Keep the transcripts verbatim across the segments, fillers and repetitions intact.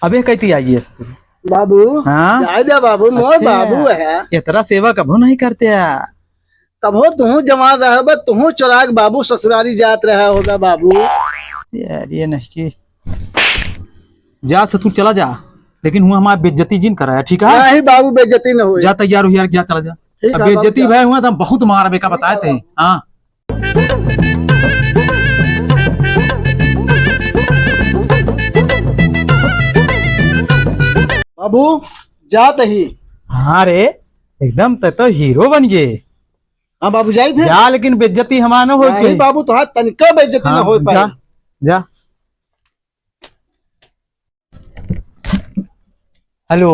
अबे कहती आई है ससुर। बाबू, हाँ? जाए दे बाबू, मोर अच्छा। बाबू है। इतना सेवा कभो नहीं करते हैं। कभो तुहूँ जवान रहबे, तुहूँ चोराक बाबू ससुरारी जात रहा होगा बाबू। यार, ये नहीं कि जा ससुर, चला जा, लेकिन हुआ हमार बेइज्जती जिन कराया, ठीक है? नहीं बाबू, बेइज्जती न होई। जा तैयार हो यार, जा, चला जा। ठीक अब है बाबू, बेइज्जती जा। भय हुआ तो हम बहुत मारबे का ठीक बताए है थे। बाबू। हाँ। बाबू, जात ही। हाँ रे, एकदम तै तो हीरो बन गए। हाँ बाबू, जाई फिर। जा, लेकिन बेइज्जती हमार न होई नहीं के। बाबू, तोहार तनिका बेइज्जती हाँ, न होई पाए। जा, जा। हेलो,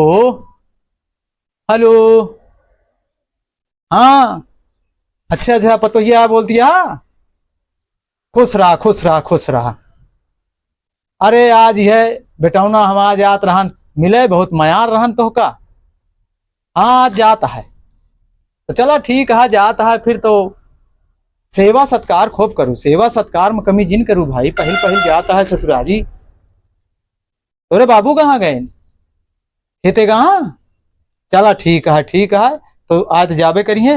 हेलो, हाँ, अच्छा, अच्छा, पतोहिया बोलती है? खुश रहा, खुश रहा, खुश रहा। अरे, आज यह बेटौना हमार जात रहन, मिले, बहुत मयार रहन तोहका। हाँ, आज जात है। तो चला, ठीक है, जात है, फिर तो सेवा सत्कार खूब करू, सेवा सत्कार में कमी जिन करू भाई, पहिल पहिल जात है ससुरारी। तोरे बाबू कहाँ गए? खेते कहाँ? चला, ठीक है, ठीक है, तो आज जाबे करिए।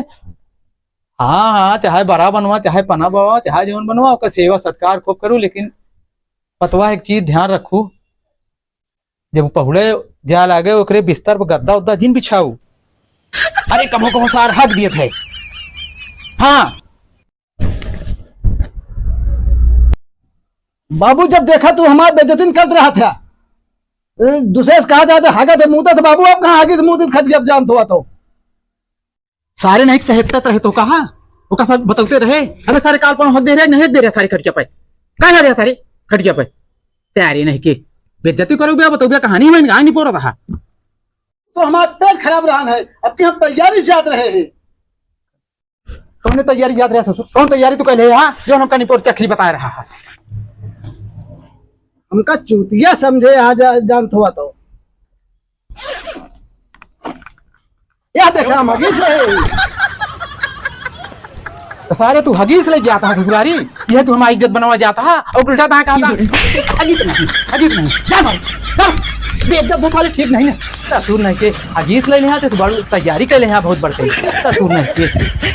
हाँ, हाँ, चाहे बड़ा बनवा, चाहे पना बनवा, चाहे जौन बनवा, ओकर सेवा सत्कार खूब करू, लेकिन पतवा एक चीज ध्यान रखू, जब पहुड़े जाए लागे, ओकरे बिस्तर पर गद्दा उद्दा जिन बिछाऊ। अरे, कभो कभो सार हक दियत है। हाँ। बाबू, जब देखा तू हमार बेइज्जती करत रहा था, ए, दूसरे से कहा जाता, हागत है, मूतत है, बाबू, अब कहाँ हागित मूतत खट गया, अब जानत हुआ तो। सारे नहीं सहेतत रहे तो कहा, ओका सब बतौते रहे, अबे सारे काल पाँव हक दे रहे, नहीं दे रहे सारे खटिया पे, का रहे सारे खटिया पे, तैयारी नहीं के, बेइज्जती करो बे, बतौ बे, कहानी में कहानी पोर रहा। तो हमार पेट खराब रहन है, अब की हम तैयारी से जात रहे हैं। कौन तैयारी जात रहा ससुर? कौन तैयारी तू कहले हा? जो हमका निपोर चखरी बताए रहा है। हमका चूतिया समझे यहाँ जा, जानत हुआ तो। यह देखा, हम हगीस रहे। तो सारे तू हगीस ले जाता है ससुरारी, यह तू हमारी इज्जत बनवा जाता है और उल्टा दाएं कहता है, "हगीस नहीं, हगीस नहीं, जा भाई, जा।" बेइज्जत होत वाले ठीक नहीं ना। ससुर नहीं के हगीस ले नहीं आते तो बड़ तैयारी कर ले यहाँ बहुत बढ़ते। ससुर नहीं के